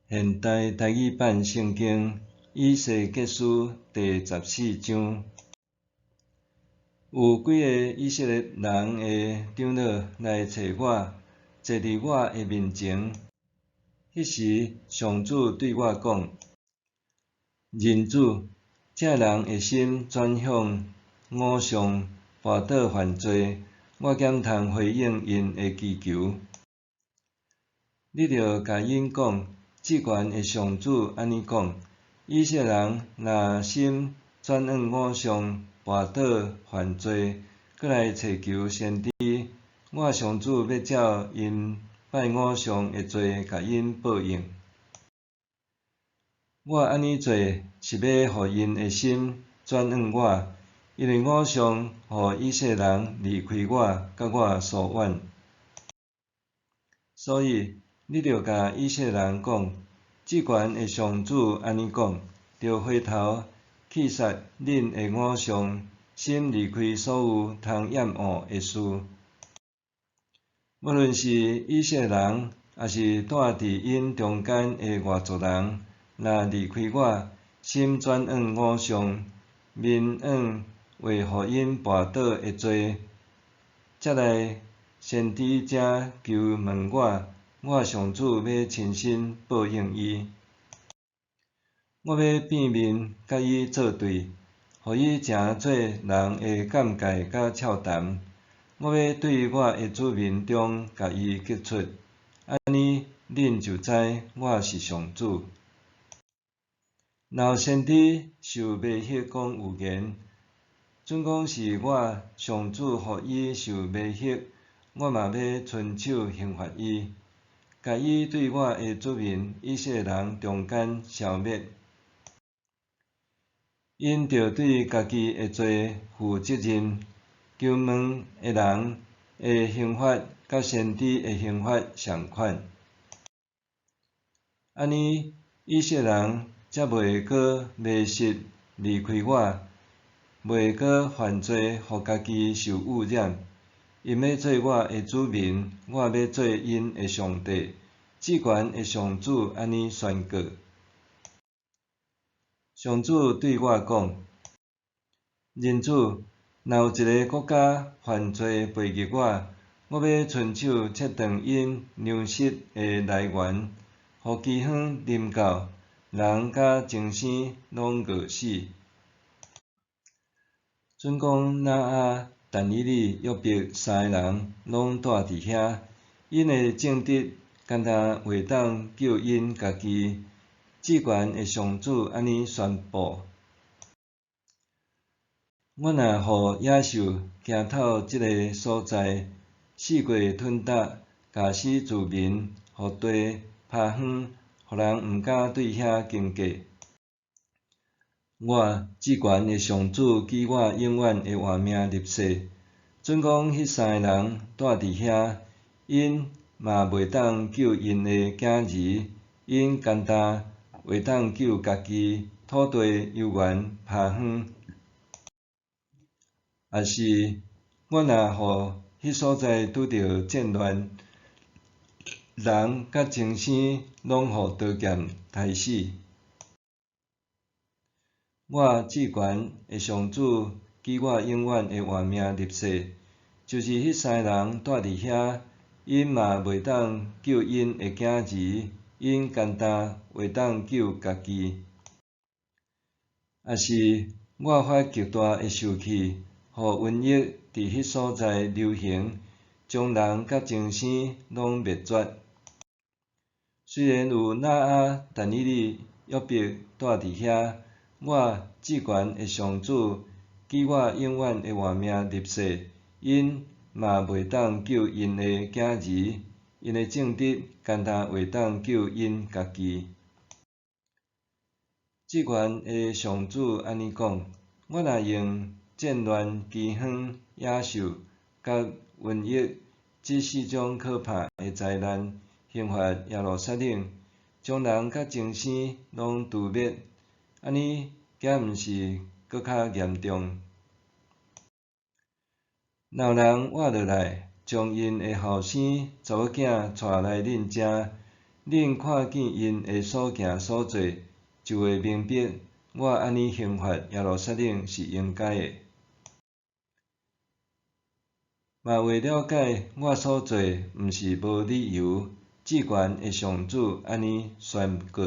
現代台語版聖經以西結書第十四章，有幾个以色列人的長老來揣我，坐佇我的面前。彼時，上主對我講：人子，這人的心轉向偶像，跋倒犯罪，我敢通回應𪜶的祈求？你著共𪜶講，至懸的上主按呢講：以色列人若心轉往偶像，跋倒犯罪，閣來揣求先知，我上主欲照𪜶拜偶像的罪，共𪜶報應。我按呢做，是欲予𪜶的心轉往我，因為偶像予以色列人離開我，佮我疏遠。所以，你著共以色列人講，至懸的上主按呢講：著回頭棄殺恁的偶像，心離開所有通厭惡的事。無論是以色列人，抑是住佇𪜶中間的外族人，若離開我，心轉往偶像，面往會予𪜶跋倒的罪，才來先知遮求問我，我上主欲親身報應伊。我欲變面佮伊做對，予伊成做人的尷尬佮笑談。我欲對我的子民中共伊革出，按呢恁就知我是上主。若有先知受迷惑講預言，準講是我上主予伊受迷惑，我嘛欲伸手刑罰伊，共伊對我的子民以色列人中間消滅。𪜶著對家己的罪負責任，求問的人的刑罰佮先知的刑罰仝款。按呢，以色列人才袂閣迷失離開我，袂閣犯罪，予家己受污染。𪜶欲做我的子民，我欲做𪜶的上帝。至懸的上主按呢宣告。上主對我講：人子，若有一个國家犯罪背逆我，我欲伸手切斷𪜶糧食的來源，予饑荒臨到，人佮牲畜攏餓死。準講拿亞、但以理、約伯三个人攏蹛佇遐，𪜶的正直敢若會當救𪜶家己。至懸的上主按呢宣布：我若予野獸行透這个所在，四界吞踏，咬死住民，予地趴昏，予人毋敢對遐經過。我至懸的上主記我永遠的活命立誓，準講彼三个人蹛佇遐，𪜶嘛袂當救𪜶的囝兒，𪜶干焦會當救家己，土地猶原趴昏。抑是我若予彼所在拄著戰亂，人佮牲畜攏予刀劍刣死。我至懸的上主記我永遠的活命立誓，就是彼三个人蹛佇遐，𪜶嘛袂當救𪜶的囝兒，𪜶干焦會當救家己。抑是我發極大的受氣，予瘟疫佇彼所在流行，將人佮牲畜攏滅絕。雖然有拿亞、但以理、約伯蹛佇遐，我至懸的上主記我永遠的活命立誓，𪜶嘛袂當救𪜶的囝兒，𪜶的正直干焦會當救𪜶家己。至懸的上主按呢講：我若用戰亂、饑荒、野獸佮瘟疫這四種可怕的災難，刑罰耶路撒冷，將人佮牲畜攏誅滅，按呢，敢毋是閣較嚴重？若有人活落來，將𪜶的後生查某囝帶來恁遮，恁看見𪜶的所行所做，就會明白我按呢刑罰耶路撒冷是應該的。嘛會了解我所做毋是無理由，至懸的上主按呢宣告。